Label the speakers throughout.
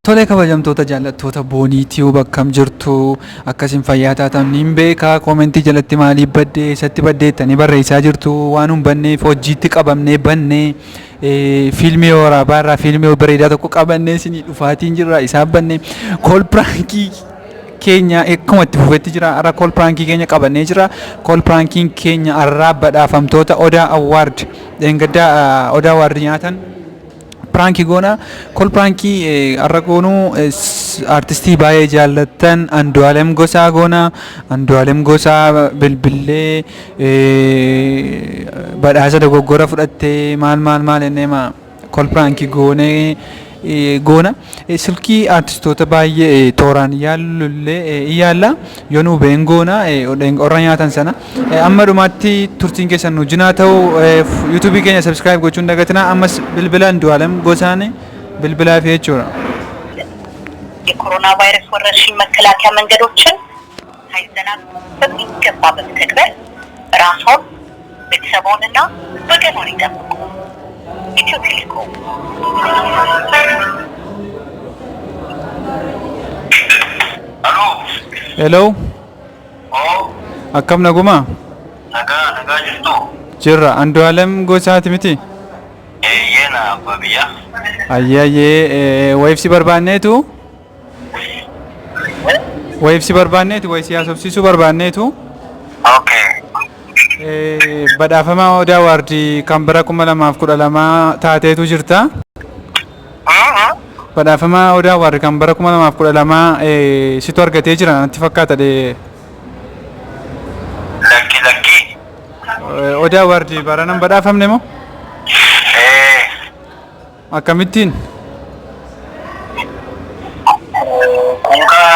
Speaker 1: Tole kabajamtoota jaallattoota Boonii Tube akkam jirtu akkasin fayyaa taatan niin beeka koomentii jalatti maaliif badde eessatti badde jettanii barreessaa jirtu waan hin banneef hojiitti qabamnee banne fiilmii waraabaa irraa fiilmii bareedaa tokko qabannee isinii dhufaatiin jirra isaan banne kool piraankii keenya akkuma itti fufetti jira har'a kool piraankii keenya qabannee jira kool piraankiin keenya har'aa badhaafamtoota Odaa Awwaard dheengaddaa Odaa Awwaard nyaatan Piraanki goona. Kol piraankii har'a goonu artistii baay'ee jaallattan Andu'aalem Gosaa goona. Andu'aalem Gosaa bilbillee badhaasa dogoggora fudhattee maal maal maal jennee ma kol piraankii goonee goona. Silkii artistoota baay'ee tooraan yaallullee in yaalla. Yoo nuu been goona warra nyaatan sana. Amma dhumaatti turtiin keessan nu wajjin haa ta'u. YouTube keenya subscribe gochuun hin dagatinaa. Ammas bilbila Andu'aalem Gosaan bilbilaa fi jechuudha.
Speaker 2: የኮሮና ቫይረስ ወረርሽኝ መከላከያ መንገዶችን ሳይዘናጉ በሚገባ በመተግበር ራስዎን፣ ቤተሰብዎንና ወገንዎን ይጠብቁ። ኢትዮ ቴሌኮም።
Speaker 3: Aloo.
Speaker 1: Hello.
Speaker 3: Oo.
Speaker 1: Akkam naguma?
Speaker 3: Nagaa nagaa jirtu.
Speaker 1: Jirra. Andu'aalem Gosaati miti?
Speaker 3: Eeyyee na abbaa biyyaa.
Speaker 1: Ayyee ayyee wayiif si barbaanneetu? Wayiif si barbaanneetu wayi si haasofsiisuu barbaanneetu?
Speaker 3: Okay.
Speaker 1: Badhaafama Odaa Awaardii kan bara 2012 taateetu jirta. Badhaafama Odaa Awaard kan bara 2012 situ argatee jira natti fakkaata dhee.
Speaker 3: Lakki lakki.
Speaker 1: Odaa Awaard baranan badhaafamne moo?
Speaker 3: Ee.
Speaker 1: Akkamittiin?
Speaker 3: Kuukaa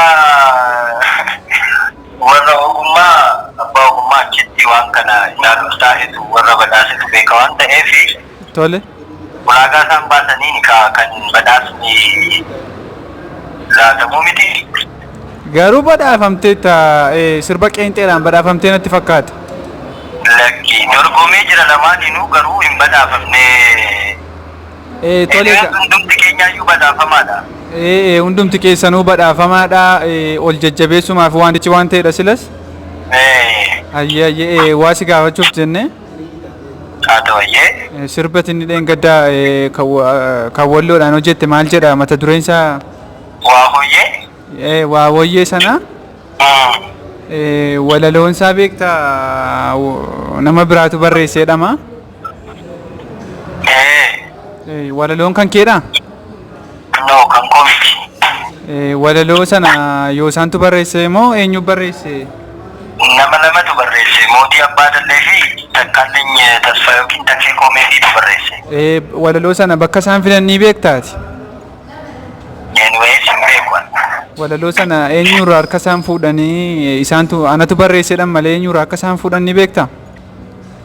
Speaker 3: warra ogummaa abbaa ogummaa achitti waan kana ilaaluuf taa'etu warra badhaasetu beeka waan ta'eef
Speaker 1: Tole.
Speaker 3: ulaagaa isaan baasaniin ka kan badhaasni laatamuu miti.
Speaker 1: Garuu badhaafamteetta sirba qeenxeedhaan badhaafamtee natti fakkaata.
Speaker 3: Lakki dorgomee jira lamaaniinuu garuu hin badhaafamne.
Speaker 1: Tole
Speaker 3: Egaa
Speaker 1: egaa.
Speaker 3: Hundumti keenyaayyuu badhaafamaadha.
Speaker 1: Ee hundumti keessanuu badhaafamaadha. Ol jajjabeessumaaf waantichi waan ta'edha silas. Ayyee ayyee waa si gaafachuuf jenne.
Speaker 3: Haa ta'u ayyee.
Speaker 1: Sirba inni dheengaddaa kan walloodhaan hojjette maal jedha mata dureen isaa?
Speaker 3: Waa hoyyee.
Speaker 1: Waa hoyyee sana walaloon isaa beektaa nama biraatu barreesseedhama. Walaloon kan keedha?
Speaker 3: No, kan koo miti.
Speaker 1: Walaloo sana Yoosaantu barreesse moo eenyu barreesse?
Speaker 3: Nama lamatu barreesse. Mootii Abbaa Dallee fi Takkaaleny Tasfaa yookiin Takkee Koomeediitu barreesse.
Speaker 1: Walaloo sana bakka isaan fidan ni beektaati?
Speaker 3: Anyways, hin beeku an.
Speaker 1: Walaloo sana eenyurraa harka isaan fuudhanii isaantu anatu barreesseedhan malee eenyurraa akka isaan fuudhan ni beektaa?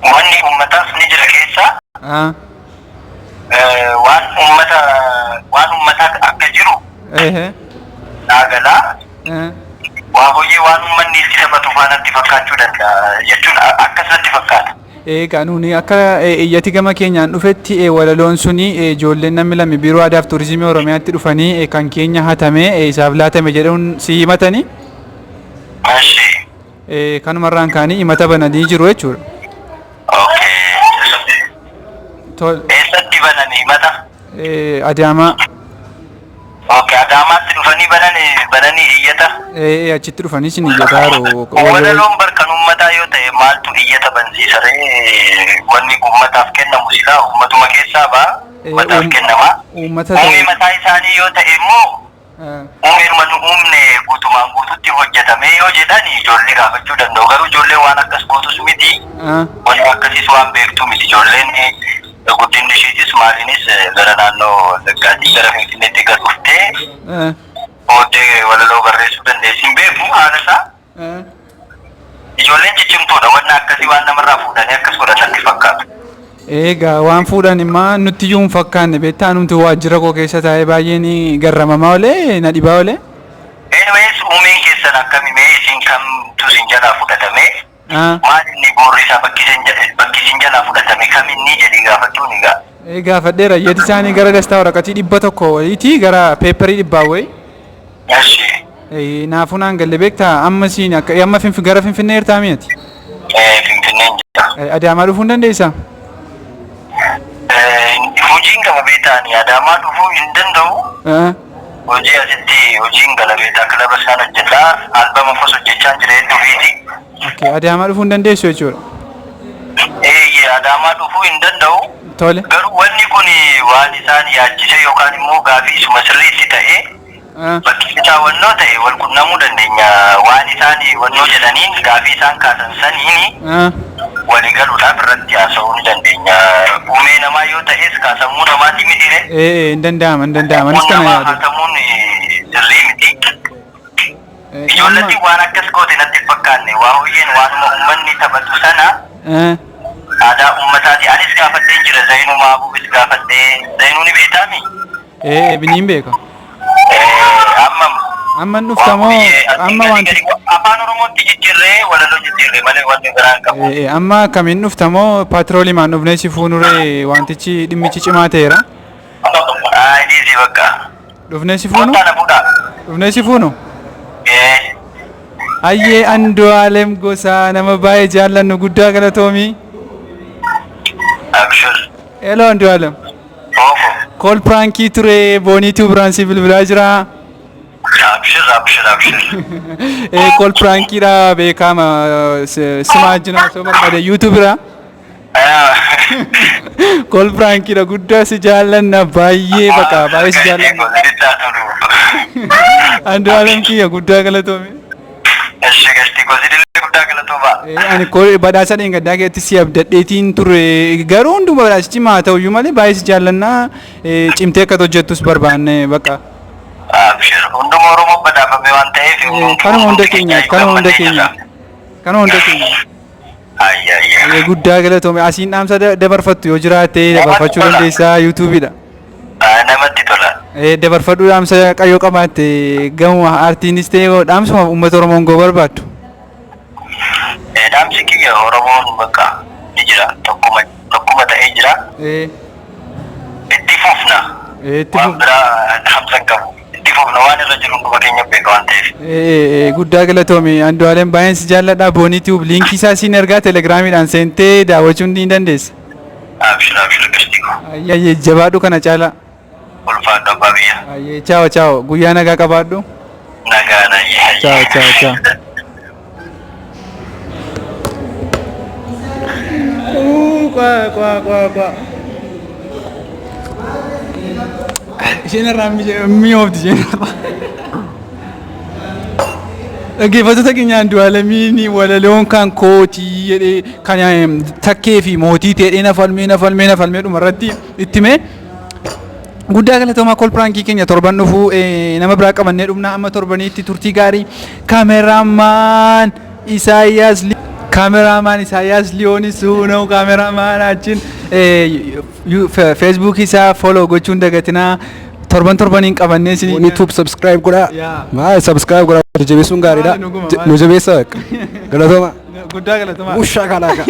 Speaker 3: Wanni uummataaf ni jira keessa. Waan uummata waan uummataa akka jiru naa gala. Waa hojii waan uummanni itti taphatu faa natti fakkaachuu danda'a jechuun akkas natti fakkaata.
Speaker 1: Egaa nuuni akka iyyati gama keenyaan dhufetti walaloon suni ijoolleen namni lami Biiroo Aadaaf Turizimii Oromiyaatti dhufanii kan keenya hatame isaaf laatame jedhuun si himatani.
Speaker 3: Eshi.
Speaker 1: Kanumarraan ka'anii himata bananii jiru jechuudha.
Speaker 3: Okay.
Speaker 1: Tol.
Speaker 3: Eessatti banani himata?
Speaker 1: Adaamaa.
Speaker 3: Okay, Adaamaatti dhufanii banani bananii iyyata?
Speaker 1: Ee achitti dhufanii isin iyyataa jiru.
Speaker 3: Walaloon bar kan uummataa yoo ta'e maaltu iyyata bansiisa ree? Wanni uummataaf kennamu silaa uummatuma keessaa ba'a. Uummataaf kennama.
Speaker 1: Uummata
Speaker 3: Uumee mataa isaanii yoo ta'e immoo uumeenuma nu uumne guutumaan guututti hojjetamee yoo jedhan ijoollee gaafachuu danda'u. Garuu ijoolleen waan akkas gootus miti. Wanni akkasiis waan beektu miti. Ijoolleen guddinni ishiitis maaliinis gara naannoo Wallaggaatii gara Finfinneetti gad dhuftee booddee walaloo barreessuu dandeessi. Hin beeku haala isaa. Ijoolleen ciccimtuudha. Wanna akkasii waan namarraa fuudhanii akkas godhan natti fakkaatu.
Speaker 1: Eegaa waan fuudhan immaa nutti iyyuu hin fakkaanne beektaa numti waajjira koo keessa taa'ee baay'een garramamaa olee na dhibaa olee.
Speaker 3: Anyways uumeen keessan akkami mee isin kamtu isin jalaa fudhatame maal inni boorri isaa bakki isin jalaa fudhatame kam inni jedhii gaafadhuun egaa.
Speaker 1: Gaafadheera iyyati isaanii gara dastaa waraqatii 100 wayiitii gara peeparii 100 wayii.
Speaker 3: Eshi.
Speaker 1: Naafuu naan galle beektaa amma siin akka amma gara Finfinnee jirtaa mi'ati?
Speaker 3: Finfinneen jira.
Speaker 1: Adaamaa dhufuu hin dandeessaa?
Speaker 3: Hojiin qaba beektaa ani Adaamaa dhufuu hin danda'u. Hojii asitti hojiin gala beektaa kilaba isaan hojjetaa albama fos hojjechaa jira hedduu fiiti.
Speaker 1: Okay, Adaamaa dhufuu hin dandeessu jechuudha.
Speaker 3: Eeyyee Adaamaa dhufuu hin danda'u.
Speaker 1: Tole.
Speaker 3: Garuu wanni kun waan isaan yaachise yookaan immoo gaafii isuma sirriitti ta'e bakki isaa wannoo ta'e wal qunnamuu dandeenya. Waan isaan wannoo jedhaniin gaafii isaan kaasan saniin walii galuudhaaf irratti haasa'uu ni dandeenya. Uumee namaa yoo ta'es kaasammuu namaati miti ree?
Speaker 1: Ee hin danda'ama hin danda'ama. Anis kana
Speaker 3: Sammuun namaa
Speaker 1: yaade.
Speaker 3: haasamuun sirrii miti. Ijoolletti waan akkas goote natti hin fakkaanne. Waa hoyyeen waanuma uummanni taphatu sana aadaa uummataati. Anis gaafadheen jira. Zainuu Maabuubis gaafadhee. Zainuu ni beektaami?
Speaker 1: Ee biniin beeka.
Speaker 3: Amma
Speaker 1: Amma hin dhuftamoo amma wanti
Speaker 3: afaan Oromootti jijjiirree walaloo jijjiirree malee wanti biraan qabu.
Speaker 1: Amma akkamiin dhuftamoo paatrooliimaan dhufnee si fuunuree wantichi dhimmichi cimaa ta'eera.
Speaker 3: Ay dhiisi bakka.
Speaker 1: Dhufnee si fuunu?
Speaker 3: Kottaa na fuudhaa.
Speaker 1: Dhufnee si fuunu? Hayyee Andu'aalem Gosaa nama baay'ee jaallannu guddaa galatoomii.
Speaker 3: Abshir.
Speaker 1: Hello Andu'aalem.
Speaker 3: Oofo.
Speaker 1: Kool piraankii ture booniituu biraansii bilbilaa jira.
Speaker 3: Abshir abshir abshir.
Speaker 1: Kool piraankiidha beekama simaa wajjin haasa'uu barbaade yuutuubira. Kool piraankiidha guddaa si jaallanna baay'ee bakka baay'ee si jaallanna. Andu'aalem kiyya guddaa galatoomi.
Speaker 3: Eshi gashtii gosi dillee guddaa galatooma.
Speaker 1: Ani koo badhaasa dheengaddaa keessatti si abdadheetiin ture garuu hunduma badhaasichi maa ta'uyyuu malee baay'ee si jaallannaa cimtee akka hojjettus barbaanne bakka.
Speaker 3: Abshir hunduma Oromoo badhaafame waan ta'eef.
Speaker 1: Kanuma hunda keenya kanuma hunda keenya kanuma hunda keenya.
Speaker 3: Ayya.
Speaker 1: Guddaa galatoome asiin dhaamsa dabarfattu yoo jiraatte dabarfachuu dandeessaa yuutuubiidha.
Speaker 3: Namatti tola.
Speaker 1: Dabarfadhuu dhaamsa qayyoo qabaatte gamuma aartiinis ta'e dhaamsuma uummata Oromoon goo barbaaddu.
Speaker 3: Dhaamsi kiyya Oromoon bakka ni jira tokkuma tokkuma ta'ee jira. Itti fufna.
Speaker 1: Itti
Speaker 3: Waan
Speaker 1: fufna.
Speaker 3: biraa dhaamsa hin qabu. Itti fufna waan irra jiru hunduma keenya beeka waan ta'eef.
Speaker 1: Guddaa galatoomi Andu'aalem baay'een si jaalladha Boonii Tube liinkii isaa siin ergaa telegiraamiidhaan seentee daawwachuu ni dandeessa.
Speaker 3: Abshir abshir gashtii koo.
Speaker 1: Ayyee jabaadhu kana caalaa.
Speaker 3: Ulfaadhu abbaa biyya.
Speaker 1: Ayyee chaawo chaawo guyyaa nagaa qabaadhu.
Speaker 3: Nagaa nayyee.
Speaker 1: Chaawo chaawo chaawo. Kwa kwa kwa kwa. Isheen irraa mi'oofti isheen irraa. Dhaggeeffattoota keenya Andu'aalemiin walaloon kan kootii jedhee kan takkee fi mootii ta'ee na falmee na falmee na falmee dhumarratti itti himee guddaa galatoomaa kool piraankii keenya torban dhufuu nama biraa qabannee dhufnaa amma torbaniitti turtii gaarii kaameraamaan Isaayyaas kaameraamaan Isaayyaas Liyoonis ነው kaameraamaanaችን feesbuukii isaa follow gochuun dagatinaa torban torbaniin qabannee isin
Speaker 4: Boonii Tube subscribe godhaa.
Speaker 1: Yaa.
Speaker 4: Maal subscribe godhaa nu jabeessuun gaariidha.
Speaker 1: Maali nu guma, maali?
Speaker 4: Nu jabeessa bakka. Galatooma.
Speaker 1: Guddaa galatoomaa.
Speaker 4: Ushaa kalaakaa.